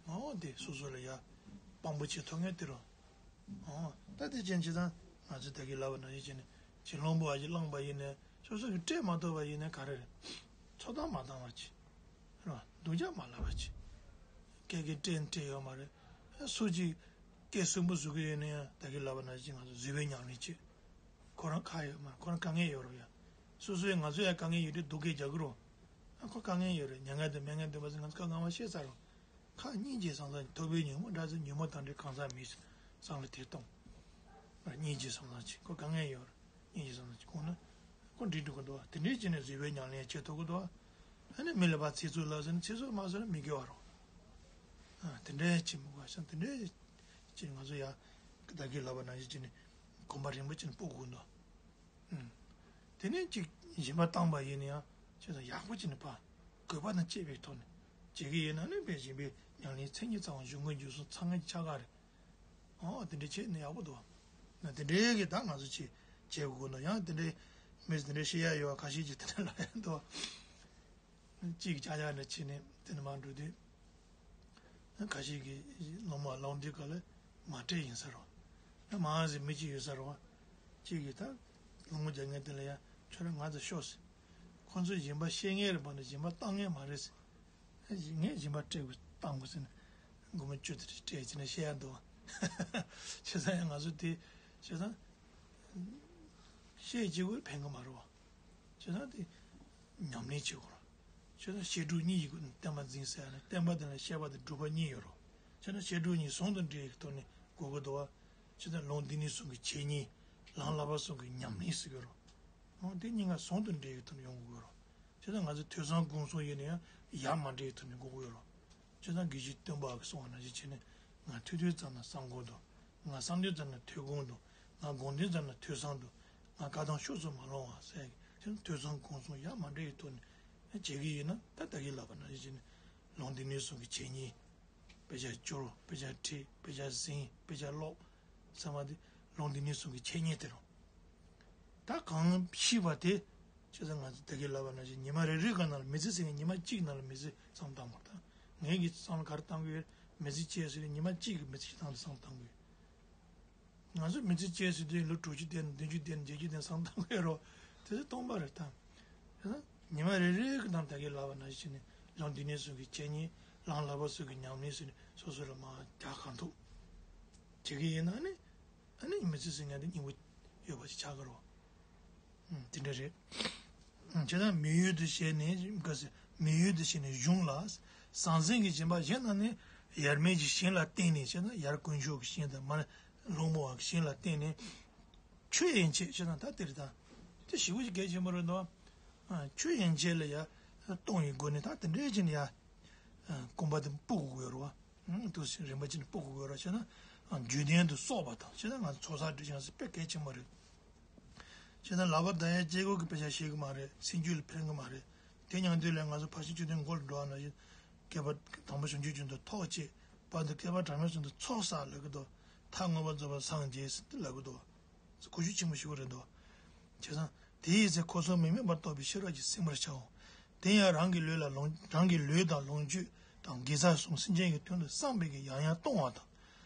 བ། ཨོ། དེ་སོ་སོ་ལ་ཡ་དཔང་པོ་བྱེད་ཐུབ་མཁན་དེ་རེད། ཨོ། ད་དེ་ཅན་བྱེད་སྟངས་ང་ཚོས་ད་གིན་ལབ་པ་ནང་བཞིན་བྱས་ནས་ཅིག་སློང་པོ་བ་ཞིག་བླངས་པ་ཡིན་ནའི་སོ་སོ་གིས་སྤྲད་མ་ཐུབ་པ་ཡིན་ནའི་ག་རེ་རེད། ཚོད་ལྟ་མ་བཏང་བ་ཅིག་རེད་བ། སྡུག་ཅག་མ་ལབ་པ་ཅིག་སྐད་ཀྱིས་སྤྲད་སྤྲད་ཡོད་མ་རེད། སུ་ཅིག་སྐད་སུན་པོ་བཟོ་གི་ཡོད་ན་ཡང་ད་གིན་ལབ་པ་ནང་བཞིན་ང་ཚོ་བཟོད་པའི་ཉམས་ལེན་བྱེད། ཁོ་རང་ཁག་ཡོད་མ་རེད། ཁོ་རང་དཀའ་ངལ་ཡོད་རེད་ཡ། སོ་སོའི་ང་ཚོ་ཡང་དཀའ་ངལ་ཡོད་དུས་སྡུག་སྐད་རྒྱག་གི་རེད། ཨ། ཁོ་དཀའ་ངལ་ཡོད་རེད། མྱ་ངན་དང་མྱ་ངན་འདས་པ་ཟེར་ང་ཚོ་ཁ་སྐར་མ་བཤད་ཚར་རེད། ཁ་སྙིང་རྗེ་སང་སང་ཐོབ་པའི་ཉོན་མོངས་དགྲ་ཚོ་ཉོན་མོངས་དང་འདྲེས་གང་ཟག་མེད། བསམ་བློ་དེ་གཏོང་། སྙིང་རྗེ་སང་སང་ཅིག་ཁོ་དཀའ་ངལ་ཡོད་རེད། སྙིང་རྗེ་སང་སང་ཅིག་ཁོང་ན་ཁོ་འགྲིག་འགྲོ་གི་འདུག་དེ་འདྲའི་བྱས་ནས་བཟོད་པའི་ཉམས་ལེན་བྱེད་ཐུབ་ཀྱི་འདུག་ཨ་ནི་མི་ལ་ཕར་ཚིག་རྩུབ་ལབ་ཟེར་ན་ཚིག་རྩུབ་མ་ཟེར་ན་མི་དགེ་བ་རེད། ཨ། དེ་འདྲའི་བྱེད་མི་དགོས་ཤག་དེ་འདྲའི་བྱས་ང་ཚོ་ཡ་ད་གིན་ལབ་པ་ནང་བཞིན་བྱས་ནས་གོམ་པ་རིམ་པ་བྱས་ནས་སྤོ་དགོས་འདུག་ཨུམ། དེ་ནས་ཅིག་སྦྱིན་པ་བཏང་པ་ཡིན་ན་ཡང་བྱས་ཙང་ཡག་པོ་བྱས་ནས་ཕར་དགོས་པ་དང་བཅས་པའི་ཐོག་ནས་བྱེད་ཀྱི་ཡིན་ན་ནི་དཔེ་སྦྱིན་པའི་ཉམས་ལེན་མཚན་ཉིད་ཚང་བ་གཞུང་གི་འཇུག་སྲོལ་ཚང་མཁན་གྱི་ཆ་ག་རེད། ཨོ། དེ་འདྲ་བྱས་ན་ཡག་པོ་འདུག་ན་དེ་འདྲའི་གི་ད་ང་ཚོ་བྱེད་བྱེད་དགོས་ཀྱི་འདུག་ཡང་དེ་འདྲའི་མི་དེ་འདྲའི་བཤད་ཡ་ཡོད་ཁ་ཤས་ཀྱིས་དེ་འདྲ་ལབ་ཡ་འདུག་གཅིག་ཅག་ཅག་འདྲ་བྱས་ནས་དེ་ནས་མར་འགྲོ་དུས། ཁ་ཤས་ཀྱིས་སློབ་མ་སློབ་འདི་ག་ལ་མ་སྤྲད་ཡིན་ཟེར་རོ། ཡང་མང་ཟེར་མི་གཅིག་ཡོད་ཟེར་རོ། གཅིག་གིས་ད་སློབ་མ་རྒྱག་མཁན་དེ་ལ་ཡང་ཁྱོད་རང་ང་ཚོ་ཤོག་ཟེར། ཁོ་ཚོས་སྦྱིན་པ་བཤད་མཁན་རེད་པ་ན་སྦྱིན་པ་བཏང་མཁན་མ་རེད་ཟེར། ངས་སྦྱིན་པ་སྤྲད་དགོས་བཏང་དགོས་ཟེར་ན། སྒོར་མོ་བཅུ་དེ་སྤྲད་བྱས་ནས་བཤད་ཡ་འདུག་བ། བྱས་ཙང་ཡང་ང་ཚོ་དེ་བྱས་ཙང་། བཤད་བྱེད་དགོས་ཕན་གི་མ་རེད་བ། བྱས་ཙང་དེ་ཉམས་ལེན་བྱེད་དགོས་རེད། བྱས་ཙང་བཤད་སྒྲུབ་གཉིས་ཀྱི་སྒོ་ནས་བསྟན་པ་འཛིན་ཟེར་ཡ་ནི་བསྟན་པ་དེ་ལ་བཤད་པ་དང་སྒྲུབ་པ་གཉིས་ཡོད་རེད། བྱས་ཙང་བཤད་སྒྲུབ་གཉིས་ཟུང་དུ་འབྲེལ་བའི་ཐོག་ནས་དགོས་ཀྱི་འདུག་བ། བྱས་ཙང་ལུང་སྡེ་སྣོད་གསུམ་གྱི་འཆད་ཉན། ལམ་བསླབ་པ་གསུམ་གྱི་ཉམས་ལེན་ཟེར་གྱི་རེད། ལུང་དེ་གཉིས་ཀ་ཟུང་དུ་འབྲེལ་བའི་ཐོག་ནས་ཡོང་དགོས་ཀྱི་རེད། བྱས་ཙང་ང་ཚོ་ཐོས་བསམ་སྒོམ་གསུམ་ཡིན་ན་ཡང་ཡར་མར་འབྲེལ་བའི་ཐོག་ནས་དགོས་ཀྱི་ཡོད་རེད། བྱས་ཙང་དགེ་བཤེས་སྟོན་པ་གིས་གསུངས་པ་ནང་བཞིན་བྱས་ནས་ང་ཐོས་དུས་ཙམ་ན་བསམ་སྒོམ་དང་། ང་བསམ་དུས་ཙམ་ན་ཐོས་སྒོམ་དང་། ང་སྒོམ་དུས་ཙམ་ན་ཐོས་བསམ་དང་། ང་བཀའ་གདམས་ཕྱོགས་སུ་མ་ལྷུང་བ་ཟེར་ཡག་གི་དེ་ནི་ཐོས་བསམ་སྒོམ་གསུམ་ཡར་མར་འབྲེལ་བའི་ཐོག་ནས་བྱེད་ཀྱི་ཡིན་ན་ད་ད་གིན་ལབ་པ་ནང་བཞིན་བྱས་ནས་ལུང་སྡེ་སྣོད་གསུམ་གྱི་འཆད་ཉན། དཔེ་ཆ་སྐྱོར། དཔེ་ཆ་ཁྲིད། དཔེ་ཆ་ཟིན། དཔེ་ཆ་ཀློག་ཚང་མ་དེ་ལུང་སྡེ་སྣོད་གསུམ་གྱི་འཆད་ཉན་དེ་རེད། ད་གང་ཤེས་པ་དེ། བྱས་ཙང་ང་ཚོ་ད་གིན་ལབ་པ་ནང་བཞིན་ཉི་མ་རེ་རེའི་སྒང་ནང་ལ་མི་ཚེ་ཟིན་ནས་ཉི་མ་གཅིག་ནང་ལ་མི་ཚེ་བསམ་བཏང་བར་ད། ངས་ཀྱི་བསམ་བློ་ག་རེ་བཏང་གི་ཡོད། མི་ཚེ་སྐྱེལ་ཟེར་ནས་ཉི་མ་གཅིག་གི་མི་ཚེ་ཞིག་ནང་ལ་བསམ་བཏང་གི་ཡོད། ང་ཚོ་མི་ཚེ་སྐྱེལ་ཟེར་དུས་ལོ་དྲུག་ཅུ་བསྡད་ན་བདུན་ཅུ་བསྡད་ན་བརྒྱད་ཅུ་བསྡད་ན་བསམ་བཏང་གི་ཡོད་རོ། དེ་ཚོ་སྟོང་པ་རེད་ད། དེ་ཚོ་ཉི་མ་རེ་རེ་གི་ནང་ད་གིན་ལབ་པ་ནང་བཞིན་བྱས་ནས་ལུང་སྡེ་སྣོད་གསུམ་གྱི་འཆད་ཉན། ལམ་བསླབ་པ་གསུམ་གྱི་ཉམས་ལེན་ཟེར་ནས་སོ་སོ་ལ་མར་རྒྱག་གང་ཐུབ་བྱེད་ཀྱི་ཡིན་ན་ནི། ཨ་ནི་མི་ཚེ་ཟིན་ན་དེ་སྙིང་པོ་ཡོད་པ་ཞིག་ཆགས་ཀྱི་རེད། ཨུམ། དེ་འདྲ་རེད། ཨུམ། བྱས་ཙང་མི་ཡུལ་དུ་བྱས་ནས་ག་ཟེར། མི་ཡུལ་དུ་བྱས་ནས་གཞུང་ལ། ཟང་ཟིང་གི་སྦྱིན་པ་གཞན་རྣམས་ནི་ཡར་མི་གི་ཞིང་ལ་བརྟེན་ནས་བྱས་ན་ཡར་དཀོན་མཆོག་གི་ཞིང་དང་མར་སློང་མོ་བ་གི་ཞིང་ལ་བརྟེན་ནས། ཆོས་ཡན་ཆད་བྱས་ན་ད་དེ་རེད་ད། དེ་ཞེ་པོ་ཅིག་གལ་ཆེན་པོ་རེད་འདུག་ཨ། ཆོས་ཡན་ཆད་ལ་ཡ། གཏོང་བའི་སྒོ་ནས་ད་དེ་འདྲའི་ཅིག་ནས་ཡ། ཨ། གོམ་པ་དེ་སྤོ་དགོས་ཀྱི་ཡོད་རེད་བ། ཨང་། དུ་ཞིག་རིམ་པ་ཅན་དུ་སྤོ་དགོས་ར་བྱས་ན། ཨང་། རྒྱུད་ལྡན་དུ་གསོག་པ་དང་བྱས་ན་ང་ཚོ་ཚོགས་བསགས་སྒྲིབ་སྦྱང་ཟེར་དཔེ་གལ་ཆེན་པོ་རེད། བྱས་ན་ལག་པ་བརྡ་ཡ་གཅིག་པོ་གི་དཔེ་ཆ་ཤེས་ཀྱི་མ་རེད། སེམས་རྒྱུད་ལ་ཕན་གྱི་མ་རེད། དེ་མཉམ་དུ་ལ་ང་ཚོ་ཕར་ཕྱིན་བཅུ་བདུན་མགོ་ལ་འགྲོ་བ་ནང་བཞིན། བསྐལ་པ་དང་པོ་བྱང་ཆུབ་ཀྱི་དོན་ཐོབ་བྱས། བར་དུ་བསྐལ་པ་གྲངས་མེད་གསུམ་དུ་ཚོགས་བསགས་ལབ་ཀྱི་འདུག་མཐར་མངོན་པར་རྫོགས་པར་སངས་རྒྱས་ཟེར་ཏེ་ལབ་ཀྱི་འདུག་གོ་རྒྱུ་ཆེན་པོ་ཞིག་རེད་འདུག་བྱས་ཙང་དེ་ཡི་ཚེ་འཁོར་གསུམ་མི་དམིགས་པར་རྟོགས་པའི་ཤེས་རབ་ཀྱིས་ཟིན་པར་བྱའོ། དེ་ཡང་རང་གི་ལུས་ལ་ལོངས། རང་གི་ལུས་དང་ལོངས་སྤྱོད་དང་དགེ་རྩ་གསུམ་སེམས་ཅན་གྱི་དོན་དུ་བསམ་པའི་གིས་ཡང་ཡང་གཏོང་བ་དང་།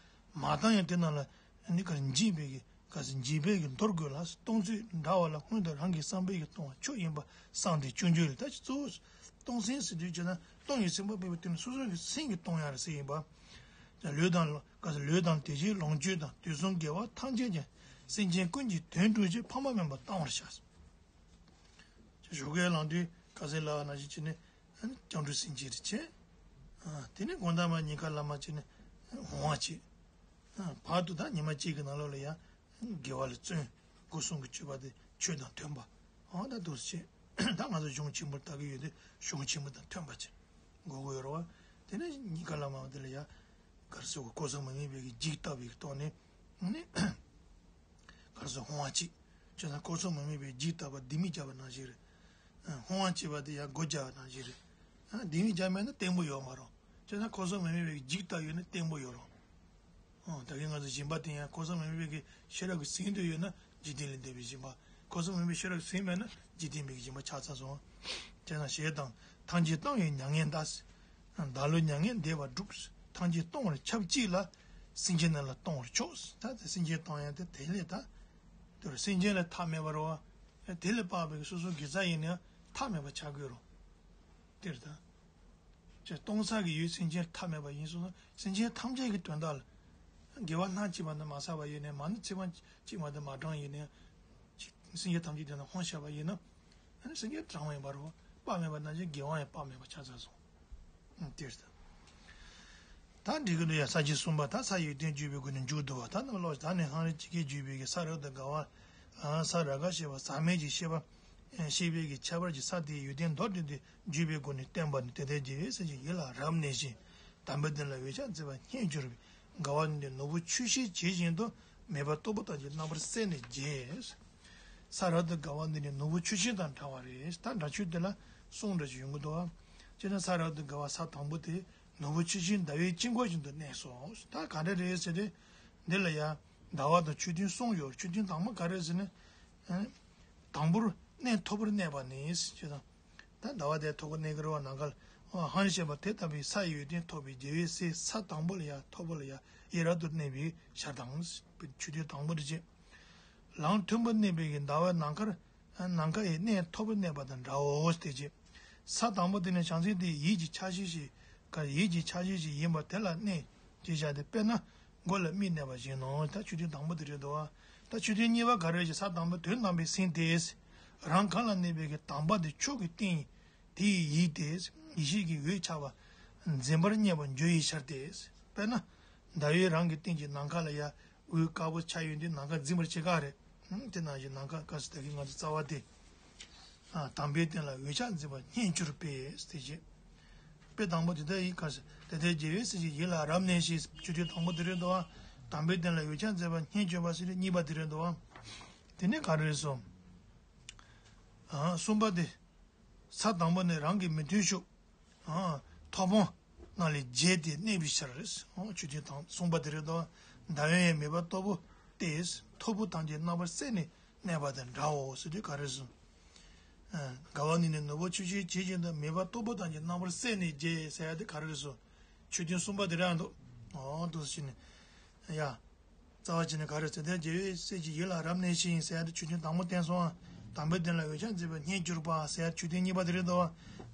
མ་བཏང་ཡང་དེ་རྣམས་ལ་ནི་གར་འཇིགས་པའི་གིས་ག་ཟེར་འཇིགས་པའི་གིས་འདོར་དགོས་ལ། གཏོང་ཚུལ་འདྲ་བ་ལ་སྔོན་དུ་རང་གི་བསམ་པའི་གིས་གཏོང་བ་མཆོག་ཡིན་པ་བསམ་སྟེ་སྤྱོད་འཇུག་ལས། ད་ཅི་གཙོ་བོ་གཏོང་སེམས་ཟེར་དུས་བྱས་ན་གཏོང་བའི་སེམས་པ་སྤེལ་བའི་དོན་ནི་སོ་སོ་གི་སེམས་ཀྱིས་གཏོང་ཡ་རེད་ཟེར་ཡིན་པ། ལུས་དང་། ག་ཟེར། ལུས་དང་དེ་བཞིན་ལོངས་སྤྱོད་དང་དུས་གསུམ་དགེ་བ་ཐམས་ཅད་ཀྱང་སེམས་ཅན་ཀུན་གྱི་དོན་སྒྲུབ་ཕྱིར་ཕངས་པ་མེད་པར་གཏང་བར་བྱ། ཞོགས་ཀས་ལངས་དུས་ག་ཟེར་ལབ་པ་ནང་བཞིན་བྱས་ནས་སྐྱབས་འགྲོ་སེམས་བསྐྱེད་རེ་བྱས། ཨ། དེ་ནས་དགོང་དག་མར་ཉིན་དཀར་ལ་མར་བྱས་ནས་འོང་བ་བྱེད། ཨ། བར་དུ་ད་ཉི་མ་གཅིག་གི་ནང་ལོགས་ལ་ཡང་དགེ་བ་ལ་བརྩོན། སྒོ་གསུམ་གྱི་སྤྱོད་པ་དེ་ཆོས་དང་མཐུན་པ། ཨ། ད་འདུག་སེ་བྱས། ད་ང་ཚོ་གཞུང་ཆེན་པོར་ལྟ་གི་ཡོད་དུས་གཞུང་ཆེན་པོ་དང་མཐུན་པ་བྱེད་དགོས་ཀྱི་ཡོད་རེད་བ། དེ་ནས་ཉིན་དཀར་ལ་མར་དེ་ལ་ཡང་ག་རེ་ཟེར། འཁོར་གསུམ་མི་དམིགས་པའི་གི་འཇིགས་བཏབ་པའི་གི་ཐོག་ནས་ནི། ག་རེ་ཟེར། འོང་བ་གཅིག་བྱས་ན་འཁོར་གསུམ་མི་དམིགས་པའི་འཇིག་ལྟ་བ་ལྡེ་མིག་བརྒྱབ་པ་ནང་བཞིན་རེད། ཧོང་བ་བྱས་པ་དེ་ཡང་སྒོ་བརྒྱབ་པ་ནང་བཞིན་རེད། ལྡེ་མིག་བརྒྱབ་མེད་ན་བརྟན་པོ་ཡོད་མ་རུང་། བྱས་ན་འཁོར་གསུམ་མི་དམིགས་པའི་འཇིག་ལྟ་ཡོད་ན་བརྟན་པོ་ཡོད་རུང་། ཨོ། ད་གིན་ང་ཚོ་སྦྱིན་པ་དེ་ཡང་འཁོར་གསུམ་མི་དམིགས་པའི་ཤེས་རབ་ཀྱི་ཟིན་དུ་ཡོད་ན་འཇིག་རྟེན་ལས་འདས་པའི་སྦྱིན་པ། འཁོར་གསུམ་མི་དམིགས་པའི་ཤེས་རབ་ཀྱི་ཟིན་མེད་ན་འཇིག་རྟེན་པའི་སྦྱིན་པ་ཆགས་ཚར་སོང་། བྱས་ན་ཞེས་དང་། ཐམས་ཅད་གཏོང་བའི་མྱ་ངན་འདའ། བདག་བློའི་མྱ་ངན་འདས་པར་སྒྲུབ། ཐམས་ཅད་གཏོང་བར་ཆབས་ཅིག་ལ། སེམས་ཅན་རྣམས་ལ་གཏོང་བར་ཤོག། ད་དེ་སེམས་ཅན་གཏོང་ཡང་དེ་དེ་ལས་ད། དེ་རུ་སེམས་ཅན་ལ་ཐ་མལ་པ་རེད་བ། དེ་ལས་དཔག་པའི་སོ་སོ་དགེ་རྩ་ཡིན་ན་ཐ་མལ་པ་ཆགས་དགོས་རུང་། དེ་རེད་ད། ཅེས་གཏོང་ས་གི་ཡུལ་སེམས་ཅན་ཐ་མལ་པ་ཡིན་སོང་ན་སེམས་ཅན་ཐམས་ཅད་ཀྱི་དོན་དག་ལ། དགེ་བ་སྣ་གཅིག་མ་གཏོགས་མ་བསགས་པ་ཡིན་ནའི་མ་ཎི་ཚིག་རྐང་གཅིག་མ་གཏོགས་མ་བགྲངས་ཡིན་ནའི། སེམས་ཅན་ཐམས་ཅད་དོན་དུ་ཧོང་བཤད་པ་ཡིན་ན། ཨ་ནི་སེམས་ཅན་དྲང་བ་ཡིན་པ་རེད་བ། དཔག་མེད་པ་ནང་བཞིན་དགེ་བ་ཡང་དཔག་མེད་པ་ཆགས་ཚར་སོང་། ཨང་། དེ་རེད་ད། ད་འགྲིག་གི་འདུག་ཡ། ས་བཅད་གསུམ་པ་ད་ས་ཡོན་ཏན་བརྗོད་པའི་སྒོ་ནས་མཇུག་བསྡུ་བ། ད་རྣམས་ཀློག། ད་ནི་ཧང་རེ་ཅི་སྐད་བརྗོད་པའི་གི་ས་རབ་ཏུ་དགའ་བ། ཨ། ས་ར་ག་ཞེས་པ་ཟག་མེད་ཀྱི་ཤེས་པ། ཤེས་པའི་གི་ཁྱད་པར་གྱི་ས་དེའི་ཡོན་ཏན་མདོར་བསྡུས་ཏེ་བརྗོད་པའི་སྒོ་ནས་བསྟན་པ་ནི། དེ་ལྟར་རྒྱལ་བའི་སྲས་ཀྱི་ཡིད་ལ་རབ་གནས་ཤིང་། དམ་པའི་དོན་ལ་འོད་ཆགས་མཛད་པ་སྙན་གྱུར་པའི། དགའ་བ་འདི་ནི་ནོར་བུ་ཆུ་ཤེལ་ཇི་བཞིན་དུ། མེད་པ་ལྟ་བུ་ཐམས་ཅད་རྣམ་པར་སད་ནས་རྒྱལ། ས་རབ་ཏུ་དགའ་བ་འདི་ནི་ནོར་བུ་ཆུ་ཤེལ་དང་འདྲ་བ་རེད། ད་སྒྲ་ཆོས་དེ་ལ་གསུང་འདྲ་ཞིག་ཡོང་གི་འདུག་བ། སྤྱིར་ན་ས་རབ་ཏུ་དགའ་བ་ས་དང་པོ་དེ་ནོར་བུ་ཆུ་ཤེལ་ཟླ་བའི་དཀྱིལ་འཁོར་བཞིན་དུ་གནས་སོ། ད་ག་འདྲ་རེད་ཟེར་ཏེ། འདི་ལ་ཡང་ཟླ་བ་དང་ཆོས་མཐུན་གསུམ་ཡོད། ཆོས་མཐུན་དང་པོ་ག་རེ་ཟེར་ན། དང་པོར་གནས་མཐོ་པོར་གནས་པ་ནི་ཞེས་དང་། ད་ཟླ་བ་དེ་མཐོ་པོ་གནས་ཀྱི་རེད་བ། ནམ་མཁའ་ལ། ཧང་ཞེས་པ་དེ་ལྟ་བུའི་ས་ཡི་ཡོན་ཏན་ཐོབ་པའི་རྒྱལ་བའི་སྲས་ས་དང་པོ་ལ་ཡང་མཐོ་པོ་ལ་ཡང་ཡིད་རབ་ཏུ་གནས་པའི་ཞར་དང་། ཆོས་མཐུན་དང་པོ་དེ་བྱས། ལམ་མཐོན་པོར་གནས་པའི་གི་ཟླ་བ་ནམ་མཁར། ནམ་མཁའ་ཡི་གནས་མཐོ་པོར་གནས་པ་དང་འདྲའོ། དེ་བྱས། ས་དང་པོ་དེ་ནི་བྱང་སེམས་དེ་ཡིད་ཀྱི་ཆ་ཤས་ཤིག་ག་ཡིད་ཀྱི་ཆ་ཤས་ཤིག་ཡིན་པ་དེ་ལ་གནས་ཅེས་བྱ་སྟེ། དཔེར་ན། མགོ་ལ་མིག་གནས་པ་བཞིན་ནོ། ད་ཆོས་མཐུན་དང་པོ་དེ་རེད་དོ། ད་ཆོས་མཐུན་གཉིས་པ་ག་རེ་ཞེས། ས་དང་པོ་དོན་དམ་པའི་སེམས་ཏེ། རང་གང་ལ་གནས་པའི་གི་དམ་པ་དེ་མཆོག་གི་སྟེང་། དེ་ཡི་ཡིད་དེ། ཡེ་ཤེས་ཀྱི་འོད་ཆགས་པ། འཛིན་པར་བསྙད་པ་འགྱུར་བའི་ཕྱིར་ཏེ། དཔེར་ན། ཟླ་བས་རང་གི་སྟེང་གི་ནམ་མཁའ་ལ་ཡ། འོད་དཀར་པོ་ཆགས་ཡོང་དུས་ནམ་མཁའ་འཛིན་པར་བྱེད་ཀ་རེད། དེ་ནང་བཞིན་ནམ་མཁའ་དཀར་སེ་ད་གིན་ང་ཚོ་རྩ་བ་དེ། དམ་པའི་དོན་ལ་འོད་ཆགས་མཛད་པ་སྙན་གྱུར་པས་དེ་བྱས། དཔེ་དང་པོ་དེ་ལྟར་ཡིན་ཁ་ཟེར། དེ་ལྟར་རྒྱལ་བའི་སྲས་ཀྱི་ཡིད་ལ་རབ་གནས་ཤིང་། ཆོས་མཐུན་དང་པོ་དེ་རེད་འདུག་བ། དམ་པའི་དོན་ལ་འོད་ཆགས་མཛད་པ་སྙན་གྱུར་པ་ཟེར་ཏེ་གཉིས་པ་དེ་རེད་འདུག་བ། དེ་ནས་ག་རེ་རེད་སོང་། གསུམ་པ་དེ། ས་དང་པོ་ནི་རང་གི་མི་མཐུན་ཕྱོགས། ཐོབ་དཔང་རྣམས་ལས་རྒྱལ་ཏེ་གནས་པའི་ཕྱིར། ཆོས་མཐུན་དང་གསུམ་པ་དེ་རེད་འདུག་ཟླ་བས་ཡང་མེད་པ་ལྟ་བུ་སྟེ། མཐོ་པོ་ཐམས་ཅད་རྣམ་པར་སད་ནས་གནས་པ་དང་འདྲའོ་ཟེར་དུས་ག་རེ་གསུངས། དགའ་བ་ནི་ནི་ནོར་བུ་ཆུ་ཤེལ་ཇི་བཞིན་དུ། མེད་པ་ལྟ་བུ་ཐམས་ཅད་རྣམ་པར་སད་ནས་རྒྱལ་ཟེར་ཡ་དེ་ག་རེ་གསུངས། ཆོས་མཐུན་གསུམ་པ་དེ་རང་འདུག་འོ་འདུག་ཟེར་ནས། ཡ། རྩ་བ་བྱས་ནས་ག་རེ་ཟེར་ཏེ། རྒྱལ་བའི་སྲས་ཀྱི་ཡིད་ལ་རབ་གནས་ཤིང་ཟེར་ཡ་དེ་ཆོས་མཐུན་དང་པོ་བསྟན་སོང་། དམ་པའི་དོན་ལ་འོད་ཆགས་མཛད་པ་སྙན་གྱུར་པ་ཟེར་ཡ་ཆོས་མཐུན་གཉིས་པ་དེ་རེད་འདུག་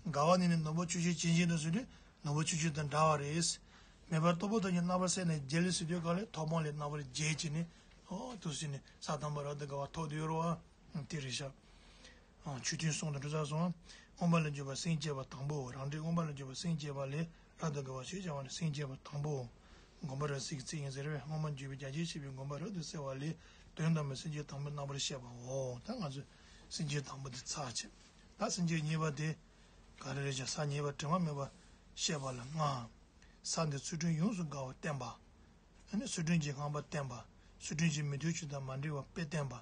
དགའ་བ་ནི་ནི་ནོར་བུ་ཆུ་ཤེལ་ཇི་བཞིན་དུ་ཟེར་དུས་ནོར་བུ་ཆུ་ཤེལ་དང་འདྲ་བ་རེད། མེད་པ་ལྟ་བུ་ཐམས་ཅད་རྣམ་པར་སད་ནས་རྒྱལ་ཟེར་དུས་ག་ལས་ཐོབ་དཔང་ལས་རྣམ་པར་རྒྱལ་བྱས་ནས། འོ་འདུག་ཟེར་ནས་ས་དང་པོ་རབ་ཏུ་དགའ་བ་ཐོབ་བསྡད་ཡོད་རེད་བ། དེ་རེད་ཤག་ཆོས་མཐུན་གསུམ་དང་འགྲོ་ས་སོང་། མངོན་པ་ལ་འཇུག་པ་སེམས་བསྐྱེད་པ་དང་པོའོ། རང་འབྲས་མངོན་པ་ལ་འཇུག་པ་སེམས་བསྐྱེད་པ་ལས་རབ་ཏུ་དགའ་བ་ཞེས་བྱ་བ་ནི་སེམས་བསྐྱེད་པ་དང་པོའོ། དགོངས་པ་རབ་གསལ་གྱི་ཚིག་ཡིན་ཟེར་བས། མངོན་པར་འཇུག་པའི་རྒྱ་ཆེར་བཤད་པའི་དགོངས་པ་རབ་ཏུ་གསལ་བ་ལས་དོན་དམ་པའི་སེམས་བསྐྱེད་དང་པོ་རྣམ་པར་བཤད་པའོ། ད་ང་ཚོས་སེམས་བསྐྱེད་དང་པོ་དེ་ཚར་བྱས། ད་སེམས་བསྐྱེད་གཉིས་པ་དེ་ག་རེ་རེད་ཅེ། ས་གཉིས་པ་དྲི་མ་མེད་པར་བཤད་པ་ལ་ལྔ། ས་འདི་ཚུལ་ཁྲིམས་ཡོངས་སུ་དགའ་བར་བསྟན་པ། ཨ་ནི་ཚུལ་ཁྲིམས་ཀྱི་ལྷག་པ་བསྟན་པ། ཚུལ་ཁྲིམས་ཀྱི་མི་མཐུན་ཕྱོགས་དང་མ་འདྲེས་པ་དཔེ་བསྟན་པ།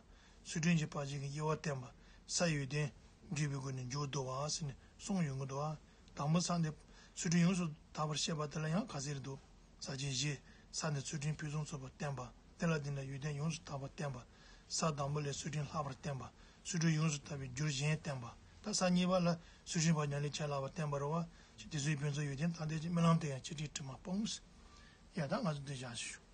ཚུལ་ཁྲིམས་ཀྱི་བག་ཆགས་ཀྱི་དབྱེ་བ་བསྟན་པ། ས་ཡི་ཡོན་ཏན་བརྗོད་པའི་སྒོ་ནས་མཇུག་བསྡུ་བ་ཟེར་ནས་གསུངས་ཡོང་གི་འདུག་བ། དང་པོ་ས་འདི་ཚུལ་ཁྲིམས་ཡོངས་སུ་དག་པར་བཤད་པ་དེ་ལ་ཡང་ག་ཚད་འདུག་ས་བཅད་བཞི། ས་འདི་ཚུལ་ཁྲིམས་ཕུན་སུམ་ཚོགས་པར་བསྟན་པ། དེ་ལ་བརྟེན་ནས་ཡོན་ཏན་ཡོངས་སུ་དག་པར་བསྟན་པ། ས་དང་པོ་ལས་ཚུལ་ཁྲིམས་ལྷག་པར་བསྟན་པ། ཚུལ་ཁྲིམས་ཡོངས་སུ་དག་པའི་རྒྱུར་གཞན་བསྟན་པ། ད་ས་གཉིས་པ་ལ་ཚུལ་ཁྲིམས་ཕར་ཉམས་ལེན་ཆེས་ལྷག་པར་བསྟན་པ་རེད་བ། ཅི་དེ་ཚོའི་ཕན་ཚུན་ཡོན་ཏན་ཐ་དད་ཀྱི་རྨི་ལམ་དེ་ཡང་ཆོས་ཁྲིམས་དྲི་མ་སྤོང་། ཡ་ད་ང་ཚོ་འདི་བཞག་ཞུ།